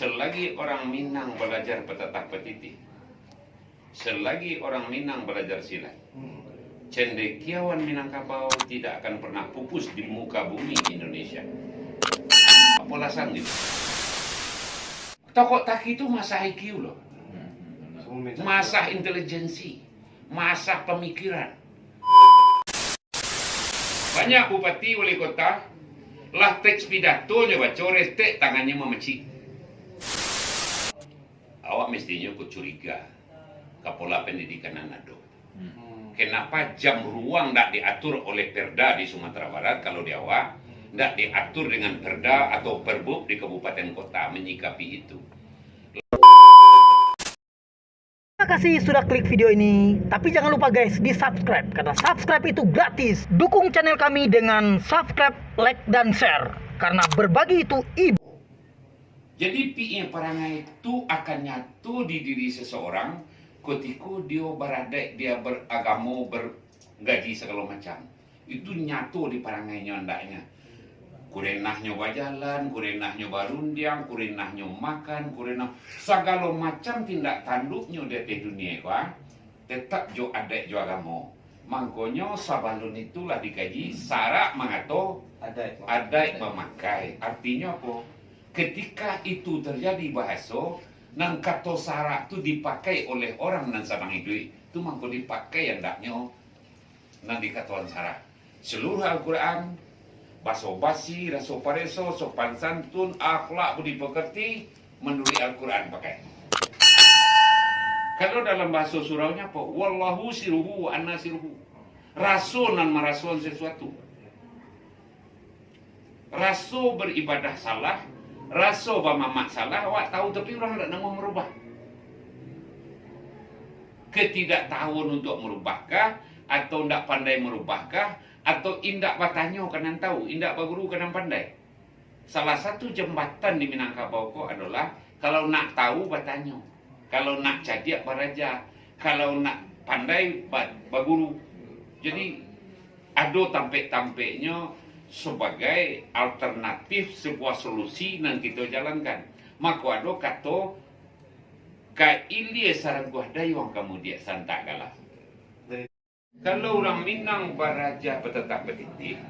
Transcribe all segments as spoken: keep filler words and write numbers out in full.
Selagi orang Minang balajar patatah patitih, selagi orang Minang balajar silat, cendekiawan Minangkabau tidak akan pernah pupus di muka bumi Indonesia. Apo alasan gitu? Tokok taki tu masah I Q loh. Masah intelijensi, masah pamikiran. Banyak bupati, wali kota, lah teks pidatonyo baco, restek tangannyo mamacik. Awak mestinyo ko curiga, kapola pendidikan nan ado. Kenapa jam ruang ndak diatur oleh Perda di Sumatera Barat, kalau di awak, ndak diatur dengan Perda atau Perbub di kabupaten kota menyikapi itu? Terima kasih sudah klik video ini. Tapi jangan lupa guys, di subscribe. Karena subscribe itu gratis. Dukung channel kami dengan subscribe, like, dan share. Karena berbagi itu ibadah. Jadi, pi'nya parangai tu akan nyato di diri seseorang kutiko dio baradaik, dio baragamo, bargaji sagalo macam. Itu nyato di parangainyo andaknyo. Kurenahnyo bajalan, kurenahnyo barundiang, kurenahnyo makan, kurenah sagalo macam tindak tanduknyo di ateh dunia ko, ah, tetap jo adaik jo agamo. Mangkonyo sabalun itu lah dikaji, sarak mangato adaik bamakai. Artinyo apo? Ketika itu terjadi bahaso, nan kato sarak tu dipakai oleh orang nan sadang iduik, tu mangko dipakai andaknyo nan dikatoan sarak. Seluruh Al-Quran, baso basi, raso pareso, sopan santun, akhlak, budi pekerti, manuruik Al-Quran pakai. Kalau dalam bahaso suraunyo apo? Wallahu siruhu wa anna siruhu. Raso nan marasoan sesuatu. Raso baribadah salah, raso bamamak salah, awak tahu, tapi urang ndak namuah marubah. Ketidaktahuan untuk marubahkah, atau ndak pandai marubahkah, atau indak batanyo ka nan tahu, indak baguru ka nan pandai? Salah satu jambatan di Minangkabau ko adolah, kalau nak tahu, batanyo. Kalau nak cadiak, baraja. Kalau nak pandai, ba-, baguru. Jadi, ado tampek-tampeknyo sabagai alternatif, sebuah solusi nan kito jalankan. Mako ado kato, ka ilia sarangkuah dayuang ka mudiak santak galah. Kalau urang Minang baraja batatap batitih,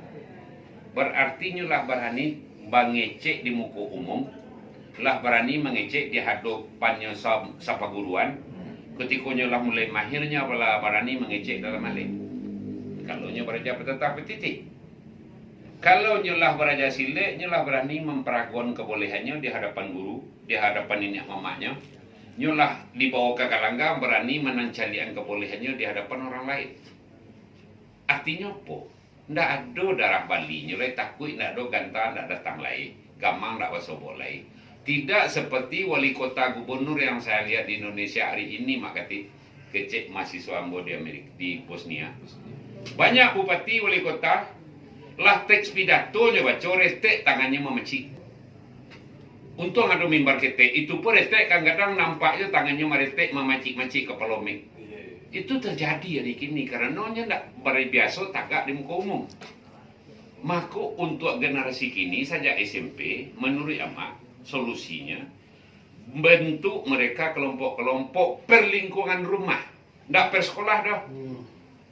bararti nyo lah barani mangecek di muko umum, lah barani mangecek di hadopannyo sa-, sapaguruan. Kutiko nyo lah mulai mahirnyo, lah barani mangecek dalam alim. Kalau nyo baraja batatap batitih. Kalau nyo lah baraja silek, nyo lah barani mamparagoan kabolehannyo di hadapan guru, di hadapan niniak mamaknyo. Nyo lah dibawo ka galanggang, barani manancaliakan kabolehannyo di hadapan urang lain. Artinyo apo? Ndak ado darah balinyo lai, takuik ndak ado ganta ndak datang lai, gamang ndak basobok lai. Tidak seperti wali kota gubernur yang saya lihat di Indonesia hari ini, Mak Katik, kecek mahasiswa ambo di Amerika, di Bosnia. Banyak bupati, wali kota, lah teks pidatonyo baco, restek tangannyo mamacik. Untuang ado mimbar ketek, itu pun restek kadang-kadang nampaknyo tangannyo marestek, mamacik-macik kapalo mik. Itu terjadi hari kini, karano nyo ndak bari biaso tagak di muko umum. Mako, untuak generasi kini, sajak S M P, manuruik amak, solusinyo, bentuk mereka kelompok-kelompok perlingkungan rumah. Ndak persekolah doh.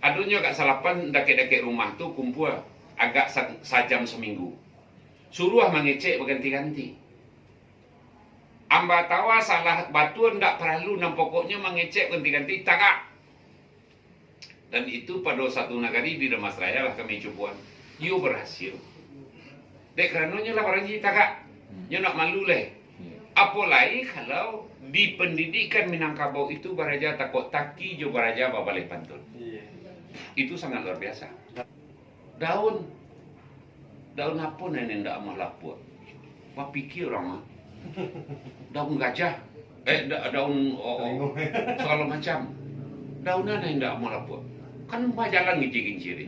Adonyo agak salapan dakek-dakek rumah tu kumpua agak sa-, sajam saminggu. Suruah mangecek baganti-ganti. Ambatawa salah batua ndak paralu, nan pokoknyo mangecek baganti-ganti, tagak. Dan itu pado satu nagari di Damasraya lah kami cubuan. Iyo barasil. Dek karano nyo lah baranji tagak. Nyo ndak malu lai. Apo lai kalau di pendidikan Minangkabau itu baraja takok taki jo baraja babaleh pantun. Itu sangat luar biasa. Daun. Daun apo nan indak amuah lapuak? Bapikia urang mah. Daun gajah. Eh, da-, daun, oh, oh, sagalo macam. Daun nan indak amuah lapuak. Kan bajalan gincir-gincir.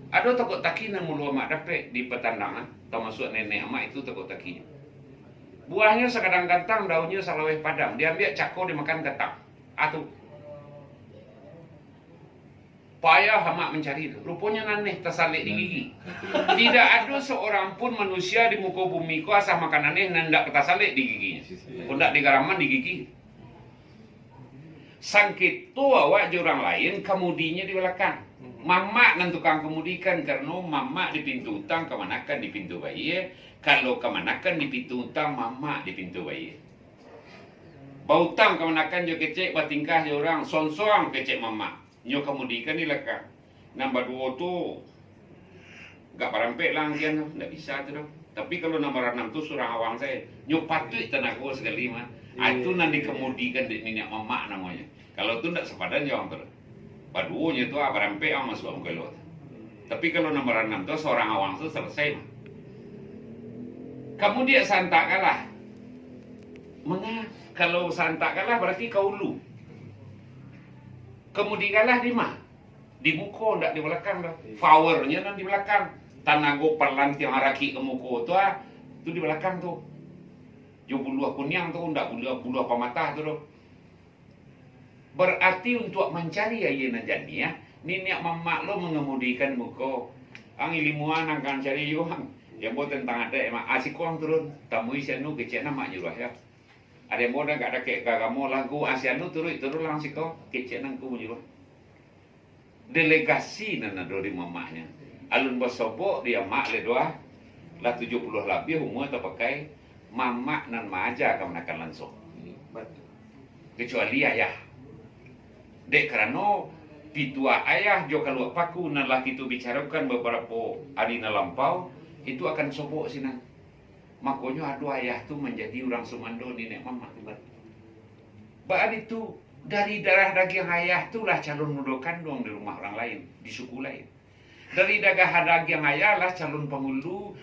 Ado tokok taki nan mulo amak dapek di Patandangan, tamasuak nenek amak itu tokok takinyo. Buahnyo sakadang gantang, daunnyo salaweh padang. Diambiak cako dimakan gatang. Ah, tu. Payah amak mancari tu. Ruponyo naneh tasalek di gigi. Tidak ado seorang pun manusia di muko bumi ko asa makan naneh nan ndak tasalek di giginyo. Ko ndak digaraman di gigi. Sangketo awak jo urang lain, kamudinyo di balakang. Mamak nan tukang kamudikan, karano mamak di pintu utang, kamanakan di pintu bayie. Kalau kamanakan di pintu utang, mamak di pintu bayie. Bautang kamanakan jo kecek, batingkah jo urang, sonsoang kecek mamak. Nyo kamudikan di balakang. Nan baduo tu, gak barampek lah angkian tu, ndak bisa tu doh. Tapi kalau nan baranam tu surang awang sae, nyo patuik tanago sakali mah. Ah, itu nan dikamudikan dek niniak mamak namonyo. Kalau tu ndak sapadan jo awang tu doh. Baduonyo tu, ah, barampek awang masuak muko elok tu. Tapi kalau nan baranam tu, surang awang tu salasai mah. Kamudian santak kalah. Manga, kalau santak kalah, bararti ka ulu. Kamudi kalah di ma? Di muko, ndak di balakang doh. Power-nyo nan di balakang. Tanago palantiang arakik ka muko tu, ah, tu di balakang tu. Jo buluah kuniang tu, ndak buluah, buluah pamatah tu doh. Bararti untuak mancari aia nan janiah, niniak mamak lo mangamudikan muko. Ang ilimuan ang ka mancari juo ang. Yang buat tantang adat, mak, ah, siko ang turun. Tamui si anu, kecek nan mak nyuruah, yo. Ado yang buat agak dakek ka agamo lagu, ah, si anu turuik, turun lah ang siko, kecek nan ku manyuruah. Delegasi nan ado di mamaknyo. Alun basobok di amak lai doh. Lah tujuah puluah labiah umua tapakai, mamak nan maaja kamanakan lanso. Kecuali ayah. Dek karano pituah ayah jo kaluak paku nan lah kito bicarokan babarapo ari nan lampau, itu akan sobok sinan. Makonyo ado ayah tu manjadi urang sumando niniak mamak tu. Baa ditu, dari darah dagiang ayah tu lah calon mudo kanduang di rumah urang lain, di suku lain. Dari darah dagiang ayah lah calon pangulu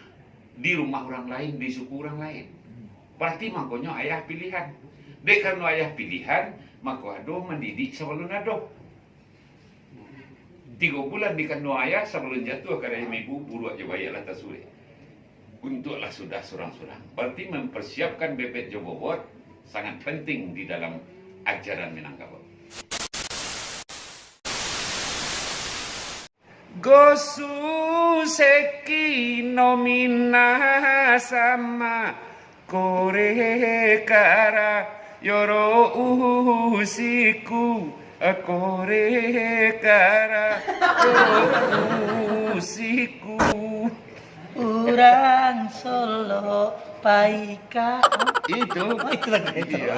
di rumah urang lain, di suku urang lain. Bararti makonyo ayah pilihan. Dek karano ayah pilihan, mako ado mandidik sabalun ado. Tigo bulan dikanduang ayah, sabalun jatuah ka rahim ibu, buruak jo baiak lah tasuwek. Untuaklah sudah surang-surang. Bararti mamparsiapkan bebet jo bobot sangat pantiang di dalam ajaran Minangkabau. Gosu seki no minasama, kore kara yoro usiku, kore kara yoro usiku. Urang Solo paika. Itu. Oh, itu lagi, itu. Iya.